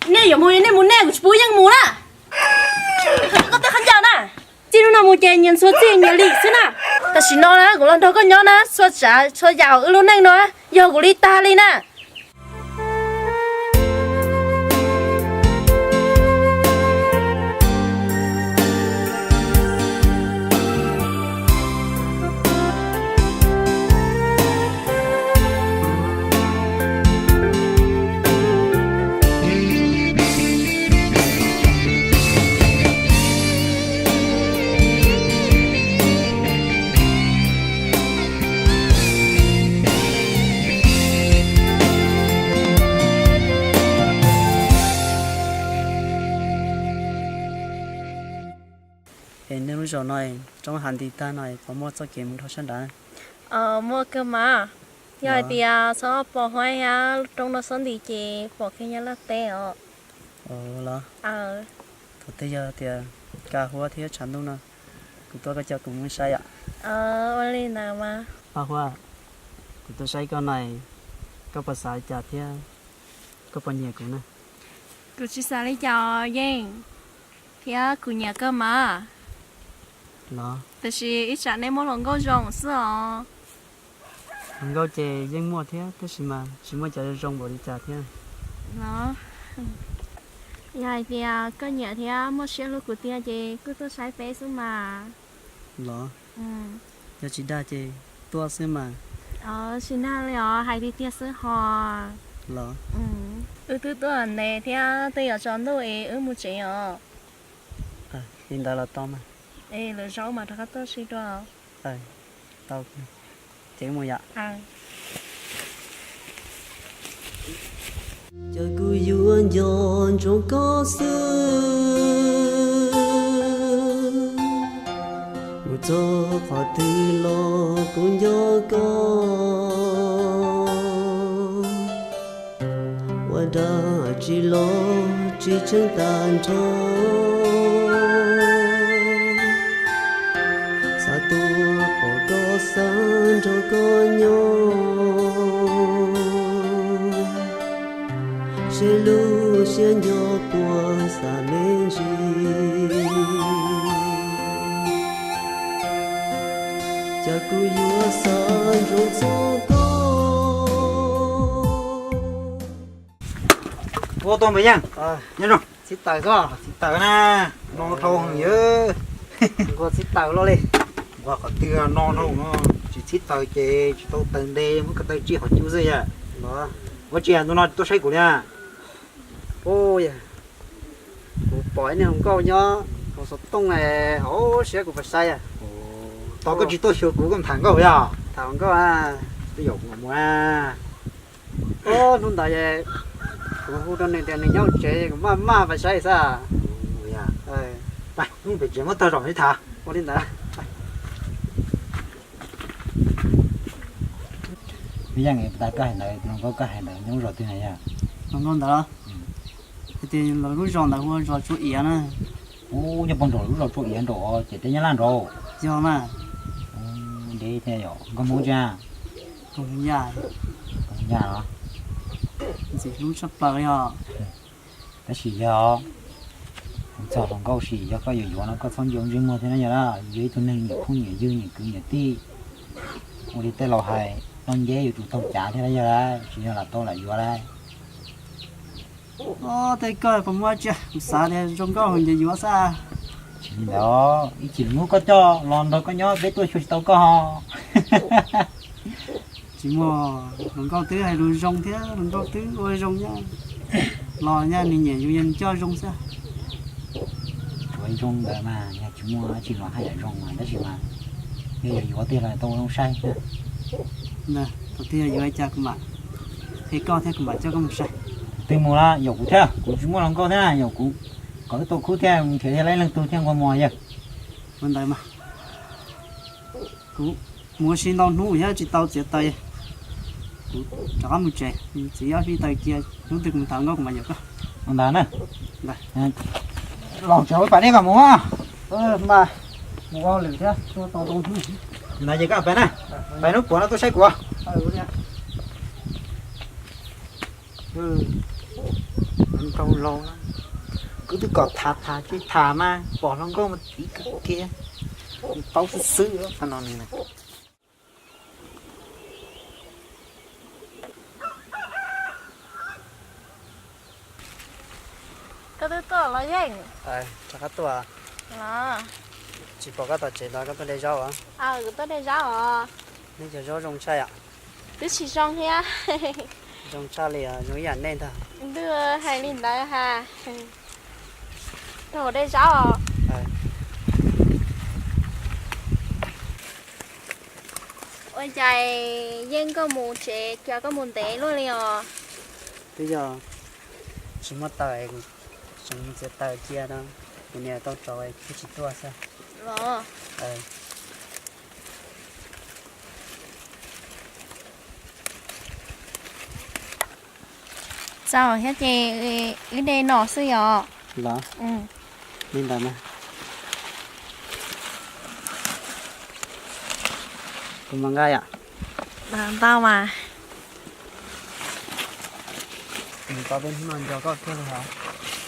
Nej yuav mus nej mus nej, kuv tsis pub Yeej mus na. Koj tej khaub ncaws na, txij hnub no mus ces nyias ntxhua txij nyias li xwb na. Tam sim no na kuv los nrog koj nyob na, txhua tsav txhua yam wb lub neej no yog kuv li tag li na. Es nej lub zos no roob hav nti tag no puas muaj txoj kev mus dhau sab nrad? Muaj kawg mas. Yog hais tias txhob pom huab thiab roob no xob nti ces pom kiag nyob laj teb os. Los, thaum twg yog tias kaj huab thiab tshav ntuj no, kuv tuaj koj coj kuv mus saib yom. Ua li ntawd mas. Paj Huab, kuv tuaj saib koj no, koj puas xav li cas thiab koj puas nyiam kuv na? Kuv tsis xav li cas os Yeej, thiab kuv nyiam koj mas. Los, tiam sis ib tsam nej muaj hluas nkauj zoo xwb os. Hluas nkauj ces yeej muaj thiab, tab sis mas tsis muaj cov zoo npaum li cas thiab. Los, yog hais tias koj nyiam thiab muaj siab hlub kuv tiag ces kuj tuaj saib peb xwb mas. Los, yog tsis dag ces tuaj xwb mas. Tsis dag li os, hais tiag tiag xwb hos. Los, wb twb tuaj ntev thiab, twb yuav tsaus ntuj es wb mus tsev os. Li ntawd los tau mas. Es lwm zaus mas rov qab tuaj sib dua. Tau, ces mus yom. Cas kuv yuav nco ntsoov koj xwb, mus txog qhov twg los kuv nco koj. Ua dag tsis los tsis tshee tag nrho, xav tuaj pom koj xav nrog koj nyob, siab lug siab nco puas xav me ntsis, cas kuv yuav xav ntsoov txog koj. Ua tuaj npawg Yeej, nyob zoo. Txhib taws xwb, txhib taws na, no dhau heev yawg. Nquag txhib taws luaj li. Nquag qhov twg no dhau no, tsis txhib taws ces tsis tau taws nte, muab ko taw tsij qhov cub xwb yawg. Ua tsis ntu no tuaj saib kuv li. Kuv pom ib niag hluas nkauj nyob hauv xov tooj, hauv siab kuv pais saib. Tos koj tsis tuaj xyuas kuv koj tham nkauj yog? Tham nkauj a. Twb yaum kuv mus a. Hnub ntawd kuv hu rau nws tias nws nyob hauv tsev, kuv maj maj pais saib xwb. Pais hnub pem tsev muab tag zom ib tham. Ua li ntawd. Yeej, tas koj hais ntawd, hluas nkauj koj hais ntawd nyob lub zos twg na yog? Hluas nkauj ntawd los? Hais tias lawv lub zos ntawd hu ua zos Tsua Iav na. Ub, nyob puag nraum lub zos Tsua Iav nraum ces teb Nyab Laj nraud. Yog mas. Deb thiab yom, nkauj Hmoob tsi? Nkauj Hmoob Yaj. Nkauj Hmoob Yaj los? Ntxim hlub tshaj plaws li os. Tab sis yog txog hluas nkauj sim yog koj yuav yuav no koj txhob nco ntsej muag thiab na yog, yuav ib tug neeg nyiam phooj nyiam ywg nyiam kwv nyiam tij. Ua li tej laus hais, noj nceb yuav tsum taug cav thiab na yog, tsis yog lam tau lam yuav lauj. Tej koj puas muaj tsi, kuv xav tias zoo nkauj ces yuav xwb. Tsis li ntawd, ib chim lwm hnub koj coj los nrog koj nyob peb tuaj xyuas tsis tau koj. Tsis muaj, hluas nkauj twb hais lus zoo thiab hluas nkauj twb ua zoo nyab, los nyab nws nyiam yus yog nws coj zoo xwb. Ua zoo ntawd mas yog tsis muaj dab tsi los haj yam zoo mas, tab sis mas yog yuav yuav tiag los tau zoo saib. Thaum twg yog yuav li cas kuv mam qhia koj thiab kuv mam coj koj mus saib. Thaum twg mus los yaum kuv thiab, kuv tsis muaj hluas nkauj thiab, yaum kuv kom wb tau khub thiab mus nrhiav thiab, laib leej twg thiab nquag mos yawg. Ua ntawd mas kuv mus ua si ntau hnub thiab tsis tau txiav taws, kuv rov qab mus tsev, txiav ob peb taws cia, hnub twg kuv mus tham nkauj kuv mam yaum koj. Ua ntawd na. Los tsev ua pam dej kom mus. Mas mus ua lwm thiab tuaj tau ntau hnub. Ntawd ces koj pais na, pais hnub puav no tuaj saib kuv. Nraug laus na, kuv twb kom tham tham tsis tham mas pom hluas nkauj mas tiv kawg kiag, paub xwb xwb qhov no na. Koj twb tuaj los yeej? Rov qab tuaj. Tsis pom koj tom tsev ntawd, koj tuaj de zaub os? Kuv tuaj de zaub os. Neb cov zaub zoo tshaj yom? Twb tsis zoo thiab. Zoo tshaj li, zoo ib yam nej ntag. Twb hais li ntawd ha. Raug de zaub os. Ua cas yeej koj mus tsev, cas koj mus ntev luaj li os? Twb yog tsis muaj taws, tseem mus txiav taws cia no, kuv niam tau tsaus thiaj tsis tuaj xwb. Los. Txaus thiab ces wb de no xwb yom? Los, li ntawd mas. Kuv mas nqa yom? Ntau mas. Tau peb hnub no nco koj kiag li hos.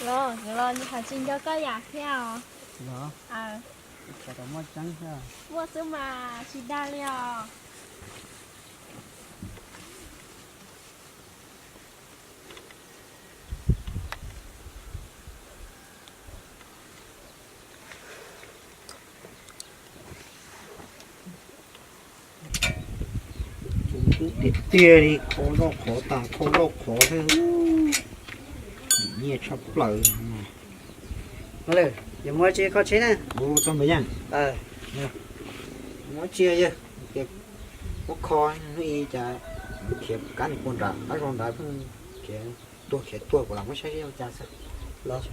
Los, kuv los hais tsis nco koj yam thiab os. Los, tseem muaj tseeb thiab. Muaj xwb mas tsis dag li os. Tiag tiag li, khov loj khov tas, khov loj khov thiab. Nyiam tshaj plaws. Yuav muab tsis kho tsheb na. Txog npawg Yeej, muab tsis yog, muab kho hnub ib cas khiav kab nis puag nrad, qab zog nrad pheej khiav tuag khiav tuag, kuv lam muab saib seb ua cas xwb. Los,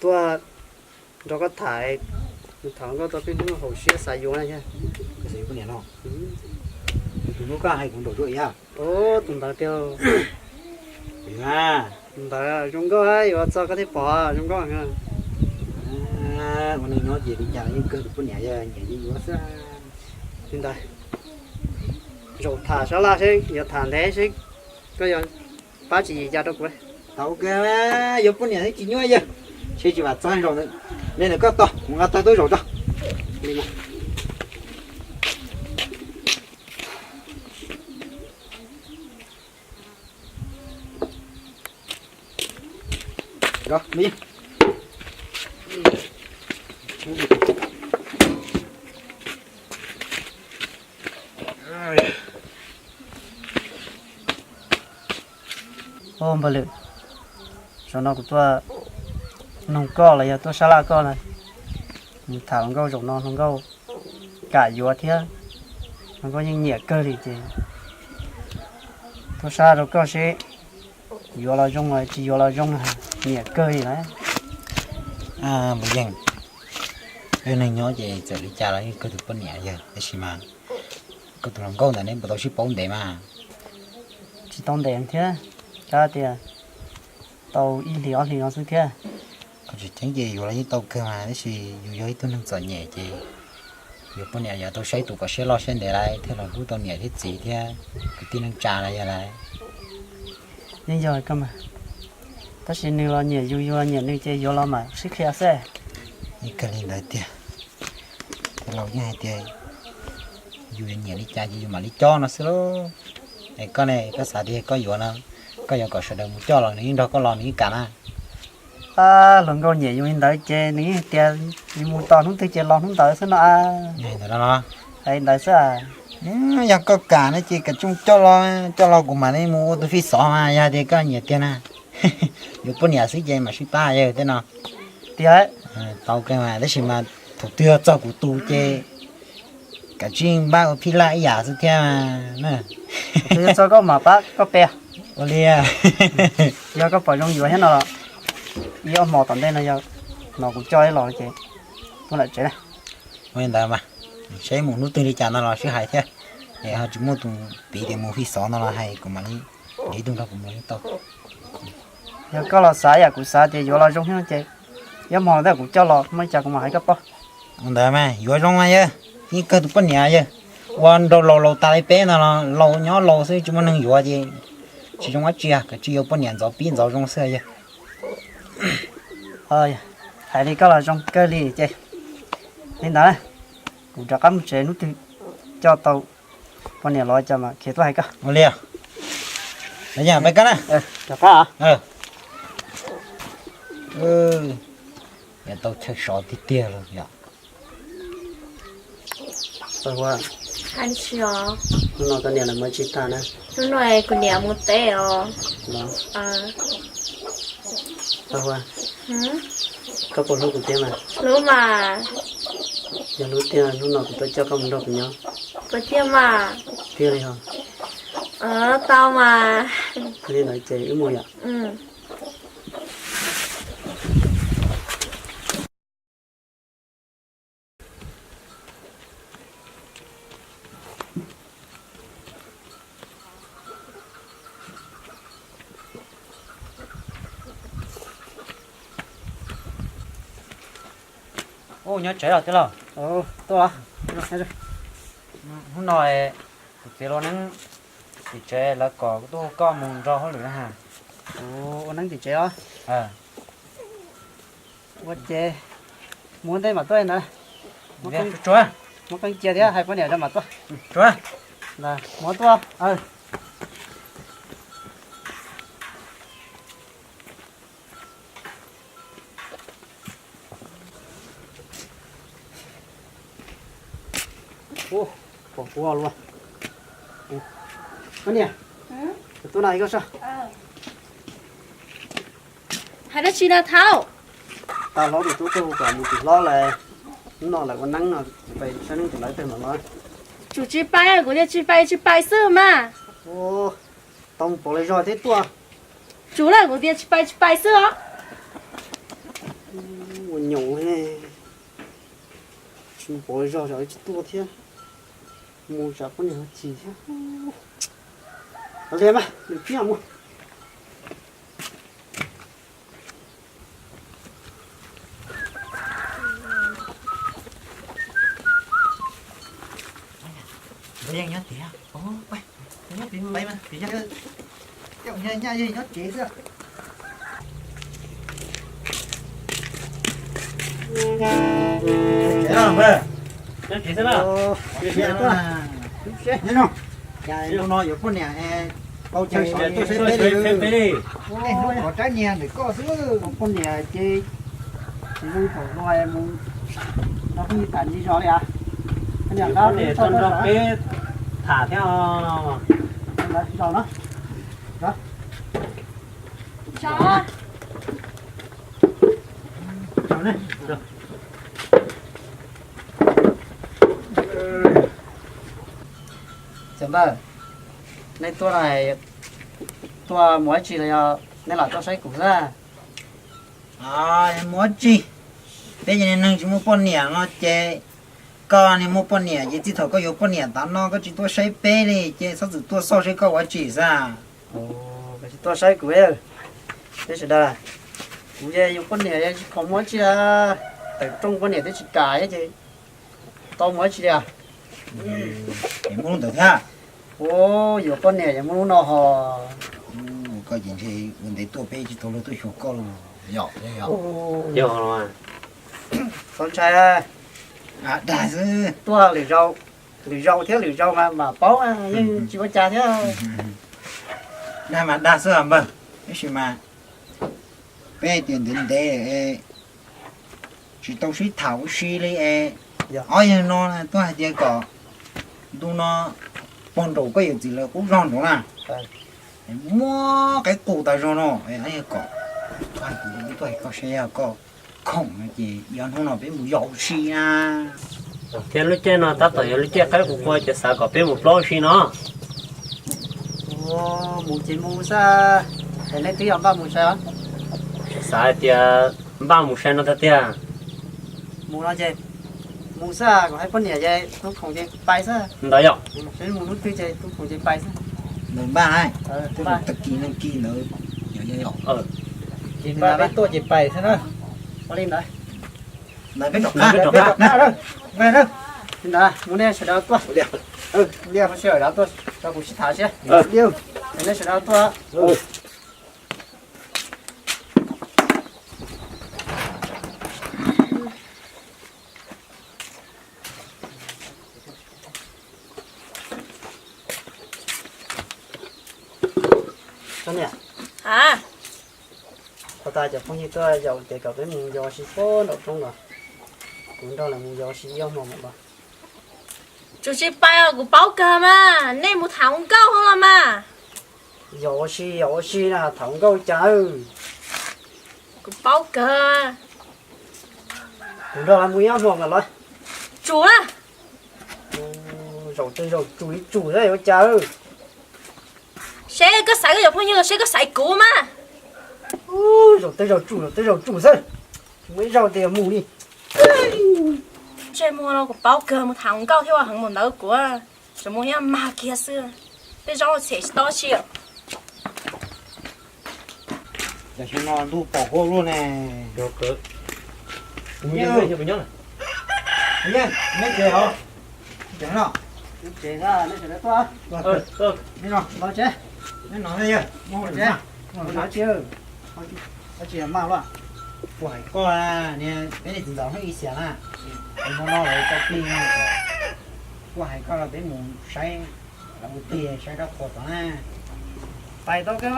tuaj nrog koj tham, tham nkauj tau peb hnub haum siab xav yuav na. Xav yuav poj niam no? Tus hnub koj hais kuv nraum zuaj ib yam. Tus ntawd tiag. Tus ntawd zoo nkauj, yuav txog koj thiaj pom zoo nkauj. Ua neeg nyob ces li cas los yeej kawg tus poj niam, yog nyiam li yuav xwb. Li ntawd, zaum tham sab laj seb, yuav tham ntev seb koj yuav pab tsis yim cas rau kuv. Tau kawg, yuav poj niam thiab tsis nyuaj yawg. Seb tsis vam txog zaum ntawd, li ntawd koj tos kuv nqa taw tuaj zaum tso. Ub, npawg Lwm, zaum no kuv tuaj noog koj los yog tuaj sab laj koj na. Tham hluas nkauj zaum no hluas nkauj kam yuav thiab, hluas nkauj yeej nyiam kawg li ces tuaj sab rau koj seb yuav los zoo los tsis yuav los zoo, nyiam kawg li lawm. Npawg Yeej, wb neeg nyob ces txawm li cas los yeej kawg tus poj niam yawg, tab sis mas koj tus hluas nkauj ntawd neb puas tau sib paub ntev mas? Tsis tau ntev thiab, kav tias tau ib hlis ob hlis no xwb thiab. Qhov tseem ceeb ces yuav los yeej tau kawg mas, tab sis yus yog ib tug neeg txom nyem ces yuav poj niam yuav tau saib tus kom siab loj siab ntev lawm thiaj los hlub tau niam thiab txiv thiab kwv tij neej tsa los yog lawm. Yeej yog kawg mas, tab sis nws los nyiam yus, yus los nyiam nws ces yuav los mam sib qhia xwb. Yeej kawg li ntawd tiag. Laus yeej hais tias yus nyiam li cas ces yus mam li coj no xwb lauj. Es koj ne, koj xav tias koj yuav no, koj yuav kom sawv daws mus coj los nws yeej nrog koj los nws yeej kam na. Ab, hluas nkauj nyiam yus li ntawd ces nws yeej tias yus mus tos hnub twg ces los hnub ntawd xwb no a. Hais ntawd xwb a. Yog koj kam no ces kam tsooj coj los, coj los kuv mam li mus ua tus fij xov mas, yog tias koj nyiam tiag na. Yuav poj niam xwb ces mam sib pab yawg tej no. Tiag. Tau kawg mas, tab sis mas thaum twg yog txog kuv tus ces kav tsij npaj ua phij laj ib yam xwb thiab na. Thaum twg yog txog koj mam pab koj pe. Ua li. Yog koj pom zoo yuav thiab no los ib ob hmo tom ntej no yog no kuv coj los ces tuaj lawm tsev na. Ua li ntawd mas, seb mus hnub twg li cas no los sib hais thiab. Es ho tsis muaj tus piv tias mus fij xov no los hais kuv mam li, ib tug nrog kuv mus yeej tau. Yog koj los xav yam kuv xav tias yuav los zoo thiab no ces ib ob hmo no kuv coj los muaj li cas kuv mam hais koj paub. Ua ntawd mas yuav zoo mas yawg, yeej kawg tus poj niam yawg. Ua nraug laus laus tas li peb no los laus nyob laus xwb tsis muaj neeg yuav ces Tsis zoo dab tsi, koj tsis yuav poj niam ntxov pib ntxov zoo xwb yog. Hais li koj los zoo kawg li ces li ntawd, kuv rov qab mus tsev, hnub twg coj tau poj niam los cas mas khiav tuaj hais koj. Ua li, peb koj na. Rov qab. Yog tau chaw sov tiag tiag los yom. Hnub no koj niam lawv mus tsis tag na? Hnub no kuv niam mus teb os. Koj puas hlub kuv thiab mas? Hlub mas. Yog hlub tiag hnub no kuv tuaj coj koj mus nrog kuv nyob. Puas tiag mas? Tiag li ho. Tau mas. Li ntawd ces wb mus yom. Ub, nyob tsev los tij laug? Tuaj. Hnub no kuv txiv los neeb tim tsev, lawv kom kuv tuaj hu koj mus nrog hauj lwm na. Kuv ua neeb tim tsev os. Ua ces mus ua ntej mam tuaj ntawd. Muab qeej cia thiab hais poj niam rau mam tuaj. Mus tuaj. Ub, pom kuv luaj. Koj niam, tuaj no ib koj soj. Hais dab tsi na Thaub? Tau hlob tus tub tuaj hu kom mus tim hlob lawm, hnub no lawv ua neeb no, pais saib neeb tim lawv tag mam los. Tsum tsis pais, kuv tias tsis pais tsis pais xwb mas. Tau mus pom lawv zog thiab tuaj. Tsum na, kuv tias tsis pais tsis pais xwb os. Ua nyoos, tsis mus pom lawv zog tsam tsis tuaj thiab. Mus tsam poj niam ho chim thiab. Li mas, nws thiaj mus. Yeej nyob tiag. Nyob pem pais mas pem yog. Coj nyaj yeej nyob tsev xwb. Nyob tsev xwb na. Hnub no yuav poj niam, pau chaw sov tuaj saib peb li. Hnub no kov rab niag ntawm koj xwb, poj niam ces tsis zoo thaum no mus nrog phooj ywg tham ntsis zos li as. Poj niam nrog peb tham thiab os. Zos no. Txiv npawg, nej tuaj no tuaj mus dab tsi los yog nej lam tuaj saib kuv xwb? Mus dab tsi, peb cov niag neeg tsis muaj poj niam no ces koj niag muaj poj niam ces txij thaum koj yuav poj niam tav no koj tsis tuaj saib peb li ces txhob txwm tuaj xauj seb koj ua dab tsi xwb. Koj tsis tuaj saib kuv, peb sawv daws, kuv yuav poj niam tsis khoom mus dab tsi, tawm rooj poj niam twb tsis kam thiab ces tau mus dab tsi li. Muaj lub ntawd thiab. Yuav poj niam yuav muaj lub no ho. Koj ces ntshe ua ntev tuaj peb tsis tau luag tuaj xyuas koj los yom. Txhob ntshai, dag xwb. Tuaj lwm zaus thiab lwm zaus mas mam paub, yeej tsis ua cas thiab. Dag mas dag xwb os npawg, tab sis mas peb hais tias ntev ntev tsis tau sib tham ua si li es. Ob yawg no tuaj hais tias kom ntu no pog nraum koj yawm txiv lawv qub zog nraud na, muab qaib qus tas zog no, kom tuaj hais koj seb yog koj khoom no ces yog hnub no peb mus yos ua si na. Thiab lub caij no tab tom yog lub caij qaib qus qua ces xav kom peb mus plaub ua si no. Mus ces mus xwb, es nej twb yog npaj mus sai os? Xav hais tias npaj mus sai no tag tiag. Mus no ces mus xwb, kom hais poj niam ces hnub khoom ces pais xwb. Ntawd yom. Mus hnub twg ces hnub khoom ces pais xwb. Ntawd npaj, tag kis no kis ntawd yog yog. Kis npaj peb tuaj ces pais xwb na. Ua li ntawd. Ntawd peb rov qab. Ntawd mus nej sawv daws tuaj. Sawv daws tuaj, kuv sib tham seb. Nej sawv daws tuaj. Txhob niam, qhov tas cov phooj ywg tuaj yaum tias kom peb mus yos ua si puag nraum roob los, kuv nrog lawv mus yos ua si ib ob hmo mam los. Tsum tsis pais os, kuv paub kawg mas, nej mus tham hluas nkauj hauv los mas. Yos ua si, yos ua si na, tham hluas nkauj cas. Kuv paub kawg. Kuv nrog lawv mus ib ob hmo mam los. Tsum na. Zaum twg zaum tsum ib tsum xwb ua cas. Seb koj xaiv koj cov phooj ywg los seb koj xaiv kuv mas. Zaum twg zaum tsum, zaum twg zaum tsum xwb. Tsis muaj ib zaug tias mus li. Ntsej muag no kuv paub kawg, mus tham hluas nkauj thiab ua heev npaum ntawd kuv tsuas muaj ib mag kiag xwb. Tej zaub txhem tsis tau tsi. Tam sim no ntuj pom huab luaj ne. Neb tsev hov? Tsev no. Tsev, neb tsev no, los tsev. Neb no, neb no, neb tsev. Tsis maj luaj. Kuv hais koj, peb niag txiv ntxawm hnub ib xyas na, hmo no lawv tau plig no, kuv hais koj los peb mus saib lawv ua plig saib rab qhuas tod na. Pais tau kawg.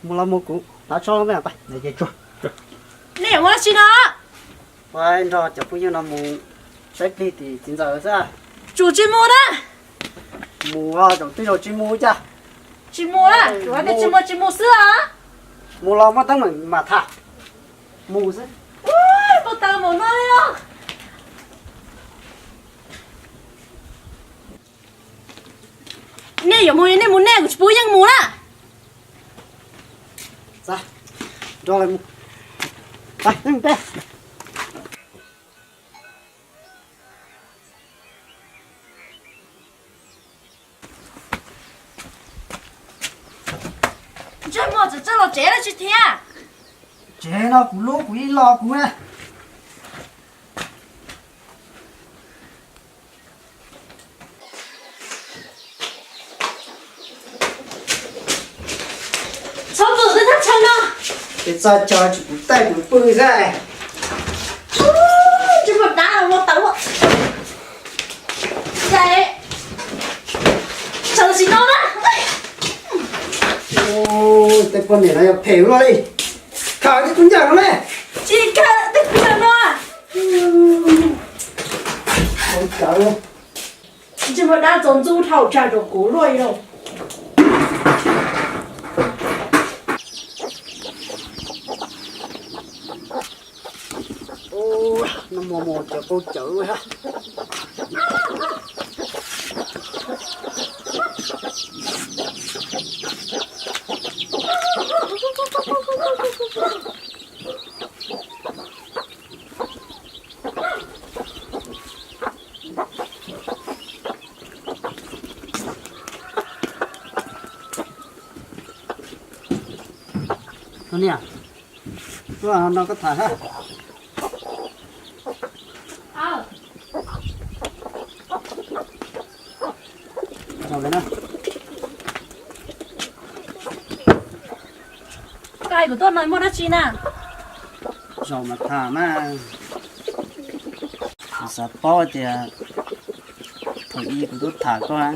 Mus los mus, kuv hnav tsho los peb pais. Nej yuav mus dab tsi no? Peb nrog cov phooj ywg no mus saib plig tim txiv ntxawm xwb. Tsum tsis mus na. Mus, zaum twg zaum tsis mus cas. Tsis mus na, tsum hais tias tsis mus tsis mus xwb os. Mus los muaj teeb meem mam tham. Mus xwb. Mus tawm mus no li os. Nej yuav mus nej mus nej, kuv tsis pub yeej mus na. Nrog lawv mus. Ntsej muag tseem tseem los tsev dab tsi thiab? Tsev no kuv lub kuv ib lo kuv na. Txhob pw twb thaj chaw no. Ces txog chaw tsis kuv taij kuv pw xwb. Tsis muaj dab los tawm. Txawm tsis no na. Tej poj niam no yog phem ua luaj li. Khawm tej tub ncauj no ne. Tsis khawm tej tub ncauj no. Ntsej muag dab txaus ntxub dhau tshaj rau kuv luaj li lauj. Nag hmo mus cawv qaug cawv. Niam, tuaj no koj tham hab. Koj hais kuv tuaj no muaj dab tsi na? Zaum mas tham mas. Kuv xav paub tias thaum ub kuv tuaj tham koj,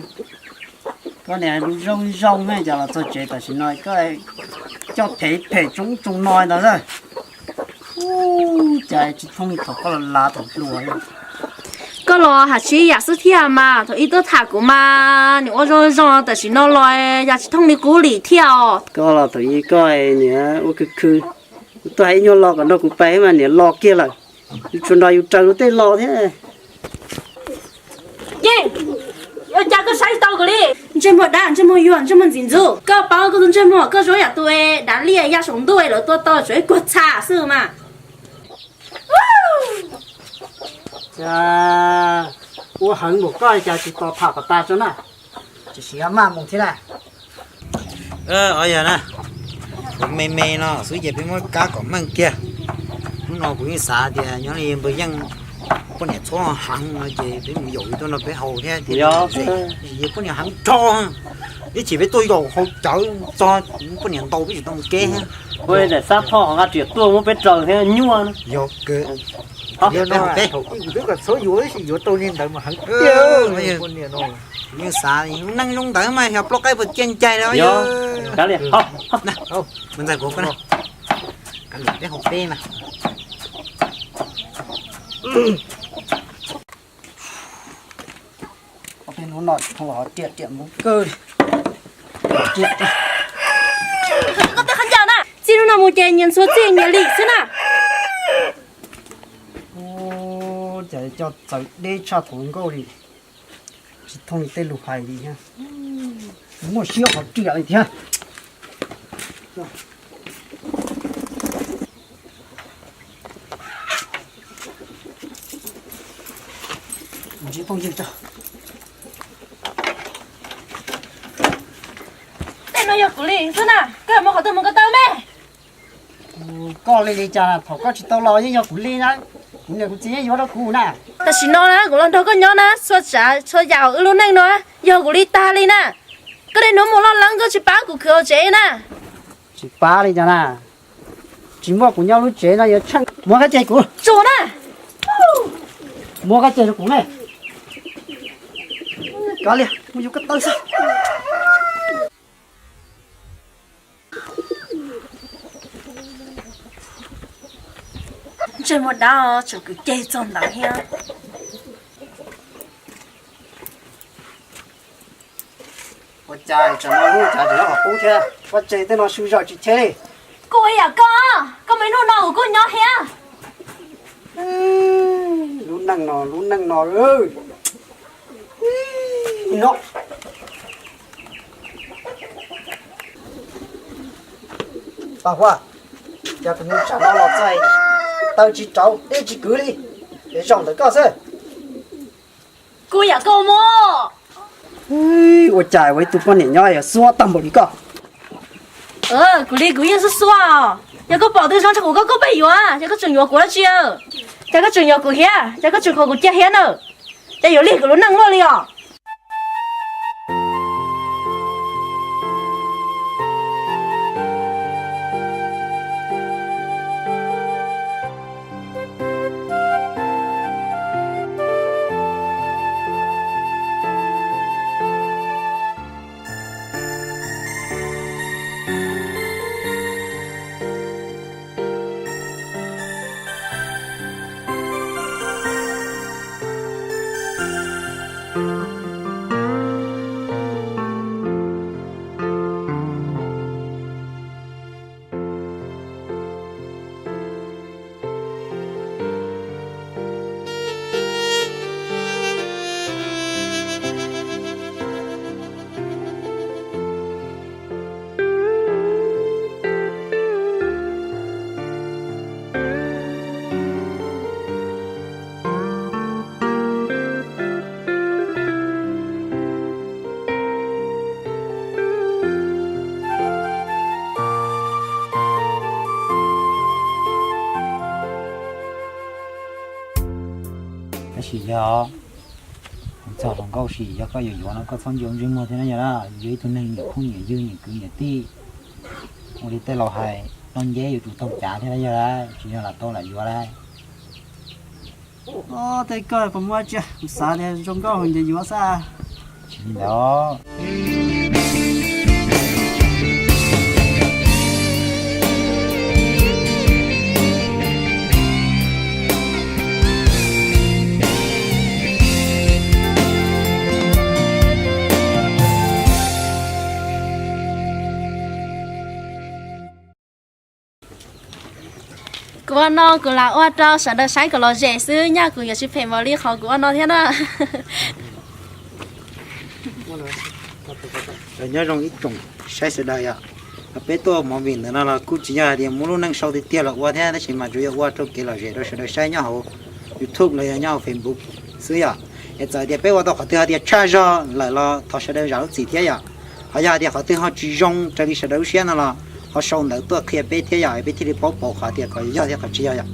koj niag lub zoo zoo ne, cas los txog tsev tam sim no koj coj phem phem tsoo tsoo no ntawd. Cas tsis thooj li thaum koj los lav thaum hluas. Koj los hais tsis ib yam xwb thiab mas, thaum ub tuaj tham kuv mas nws ua zoo zoo, tam sim no los cas tsis thooj li qub li thiab os. Koj los thaum ub koj niag ua khwv khwv, kuv tuaj hais ib nyuag lo kom nrog kuv pais mas niam los kiag lawm. Yus tsuas nrog yus raws luag tej lo thiab. Yeej, ua cas koj saib tsis tau kuv li? Ntsej muag dab, ntsej muag yuag, ntsej muag ntxim ntxub. Koj paub koj tus ntsej muag, koj zoo yam tus dav liaj ya saum ntuj lawv tua tau tsuav ib kuag txha xwb mas. Cas ua heev npaum koj cas tsis tos tham kom tas tso na. Tsis siv maj mus thiab na. Ov, yog na, kuv me me no xwb ces peb muab kab kom meej kiag. Hnub no kuv yeej xav tias nyob li npawg Yeej poj niam txhob heev no ces peb mus yaum li tuaj nrog peb haus thiab ces poj niam heev rau. Ib chim peb tuaj yos hauv cawv txog poj niam ntaus peb tsis tau mus kev thiab. Ua li ntawm xab phoj ho nqa riam tuaj muab peb raws thiab nyuaj na. Yog kawg. Yog no peb hauv ib kuv twb kom txhob yuav tab sis yuav tau li ntawd mas heev tiag. Poj niam no, yeej xav lub neej zoo ntawd mas yog plaub qaib puas cia ncais los yog. Mus ntxais kuv, peb hauv peb na. Ob peb hnub no tsis thooj los ho riam riam mus kawg li. Koj tej qhov ncauj na, txij hnub no mus ces nyias ntxhua txij nyias lim xwb na. Ua cas coj txawv deb tshaj thaum nkauj li, tsis thooj tej lus hais li thiab. Muaj siab qhov riam li thiab. Tej no yog kuv li xwb na, koj mus qhov twg mus ko taw me. Koj li li cas thaum koj tsis tau los yeej yog kuv li na, kuv niam kuv txiv yeej yuav rau kuv na. Tam sim no na kuv los nrog koj nyob na, txhua tsav txhua yam hauv wb lub neej no yog kuv li tag li na. Koj niaj hnub mus loj leeb koj tsis pab kuv khwv hauv tsev na. Tsis pab li cas na, tsis muaj kuv nyob lub tsev no yuav tsheej. Muab kab ceg kuv. Tsuas na. Muab kab ceg rau kuv ne. Kav liam, mus yuav koj tawb xwb. Ntsej muag dab tseem kwv ceg txog ntawd thiab. Ua cas tsam no lub cas tseem nyob qhov qub thiab, koj tseg tej no su zawm tsis cheb li. Kuv ib yam koj, koj me hnub no kuv kuj nyob thiab. Lub neej no, lub neej no. No. Paj Huab, cas tus neeg tsam no los txog taw tsis rauv dej tsis kwv li, es zaum ntawm koj xwb. Kuv yam koj mog. Ua cas ua ib tug poj niam nyob yuav xuab tag npaum li koj? Kuv li kuv yeej xuab xuab os. Yog koj pom twg zoo tshaj kuv koj koj pheej yuav, ces koj tseem yuav kuv dab tsi? Ces koj tseem yuav kuv thiab, ces koj tseem khuv kuv cia thiab na. Ces yuav lig kuv lub neej luaj li os. Tab sis yog txog hluas nkauj sim yog koj yuav yuav no koj txhob nco ntsej muag thiab na yog na, yog ib tug neeg nyiam phooj nyiam ywg nyiam kwv nyiam tij. Ua li tej laus hais, noj nceb yuav tsum taug cav thiab na yog, tsis yog lam tau lam yuav lawm. Tej koj puas muaj tsi, kuv xav tias zoo nkauj nce yuav xwb. Tsis li ntawd. Kuv ua no kuv lam ua rau sawv daws saib kom lom zem xwb, nyaj kuv yuav tsis phem npaum li qhov kuv ua no thiab na. Nyob zoo ib tsoom saib sawv daws yom, peb tuaj movie ntawm no los kuj tsis yog hais tias muab lub neej sau tiag tiag los ua thiab, tab sis mas tsuas yog ua rau kev lom zem rau sawv daws saib nyob hauv YouTube los yog nyob hauv Facebook xwb yom. Es txawm tias peb ua tau qhov twg hais tias tshaj zog lawm los thov sawv daws zam lub txim thiab yom. Ho yog hais tias qhov twg ho tsis zoo raws li sawv daws lub siab no los ho sau ntawv tuaj qhia peb thiab yom, peb thiaj li paub pauv qhov tias qhov yog thiab qhov tsis yog yom.